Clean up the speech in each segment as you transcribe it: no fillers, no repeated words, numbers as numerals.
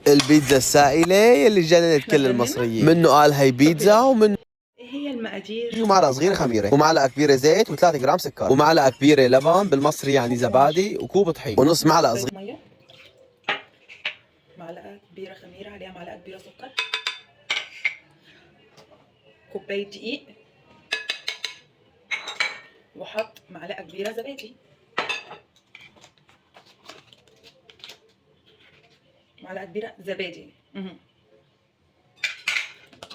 البيتزا السائلة اللي جننت إحنا كل اتجننا؟ المصريين، منه قال هي بيتزا ومنه ايه هي المقادير؟ ومعلقة صغيرة خميرة ومعلقة كبيرة زيت و3 جرام سكر ومعلقة كبيرة لبن بالمصري يعني زبادي وكوب طحين ونص معلقة كوباية صغيرة مية، معلقه كبيرة خميره عليها معلقه كبيرة سكر، كوباية دقيق، وحط معلقه كبيرة زبادي، معلقه كبيرة زبادي،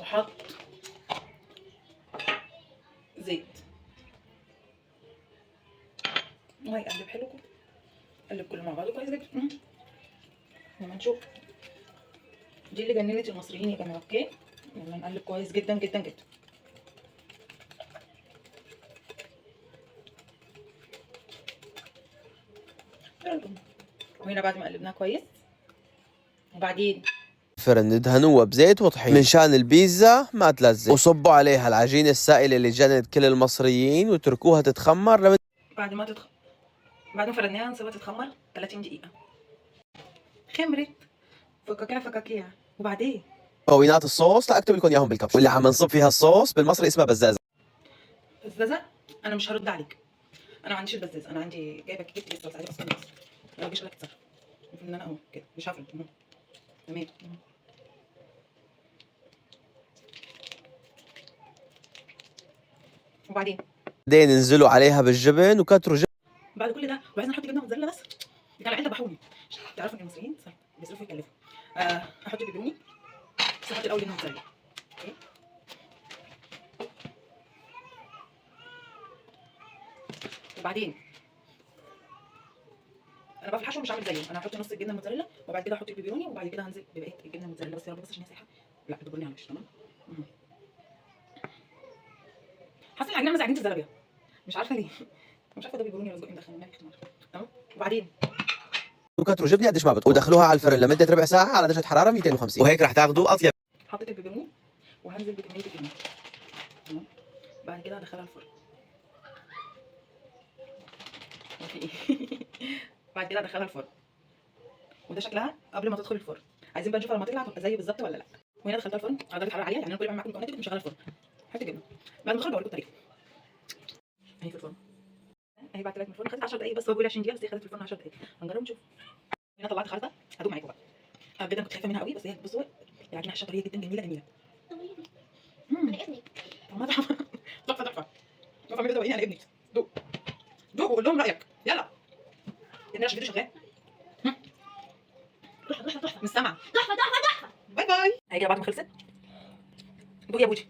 وحط زيت، وهيقلب حلو كده، قلب كله مع بعضه كويس جدا. لما نشوف دي اللي جننت المصريين يا جماعة. okay يلا نقلب كويس جدا جدا جدا. وهنا بعد ما قلبناها كويس، وبعدين فرن ندهنوها بزيت وطحين من شان البيتزا ما تلزق، وصبوا عليها العجينة السائلة اللي جننت كل المصريين وتركوها تتخمر لمدة بعد ما فردناها نسيبها تتخمر 30 دقيقة. خمرت فكاكيع فكاكيع. وبعدين مكونات الصوص لا اكتب لكم اياهم بال caption، واللي عم نصب فيها الصوص بالمصري اسمها بزازة. بزازة؟ انا مش هرد عليك، انا ما عنديش البزازة، انا عندي جايبه جبت بس عادي اصلا مصر. لو جيش لك اتصرف. المفروض ان انا اهو كده مش هفرد. تمام. وبعدين بعدين انزلوا عليها بالجبن وكتروا جبن. بعد كل ده وعايزين نحط جبنه موتزاريلا بس. كان العيال ذبحوني. تعرفوا ان المصريين صح بيصرفوا يكلفوا. هحط بيبروني بس هحط الاول جبنه موتزاريلا. okay وبعدين انا بقى في الحشو مش هعمل زيه، انا هحط نص الجبنة الموتزاريلا وبعد كده هحط البيبروني وبعد كده هنزل ببقية الجبنة الموتزاريلا، بس يا رب بس عشان هي سايحه. لا البيبروني على الوش. تمام. حاسه العجينة عامله زي عجينه الزلابيه، مش عارفه ليه، مش عارفه ده بيبروني ولا سجق مدخن، مالك اختار. تمام. وبعدين وكتروا جبنه قديش ما بدكم ودخلوها على الفرن لمدة ربع ساعة على درجه حرارة 250، وهيك رح تاخذوا اطيب. حطيت البيبروني وهنزل بكمية الجبنة. تمام. بعد كده هدخلها الفرن. وفي ايه؟ بعد كده هدخلها الفرن، وده شكلها قبل ما تدخل الفرن. عايزين بقى نشوفها لما تطلع تبقى زي بالظبط ولا لا. وهنا دخلتها الفرن على درجه حرارة عالية، يعني انا كل ما معاكم مكونات كنت مشغله الفرن. حط الجبنة بعد ما ادخل بوريكم الطريقة. اهي في الفرن، اهي بعد طلعت من الفرن خدت 10 دقايق بس، هو بيقول 20 دقيقة بس هي خدت في الفرن 10 دقايق. هنجرب نشوف. هنا طلعت خرطه هدوق معاكم بقى. بجد انا كنت خايفة منها قوي، بس هي بصوا العجينة هشه طرية جدا جميلة جميلة. انا ابنك. طعمها تحفة تحفة تحفة تحفة. مين ده؟ انا ابنك. دوق دوق وقول لهم رايك. يلا الناس الفيديو شغال. تحفة تحفة تحفة مش سامعه. تحفة تحفة تحفة. bye bye. هي كده بعد ما خلصت. دوق يا بودي.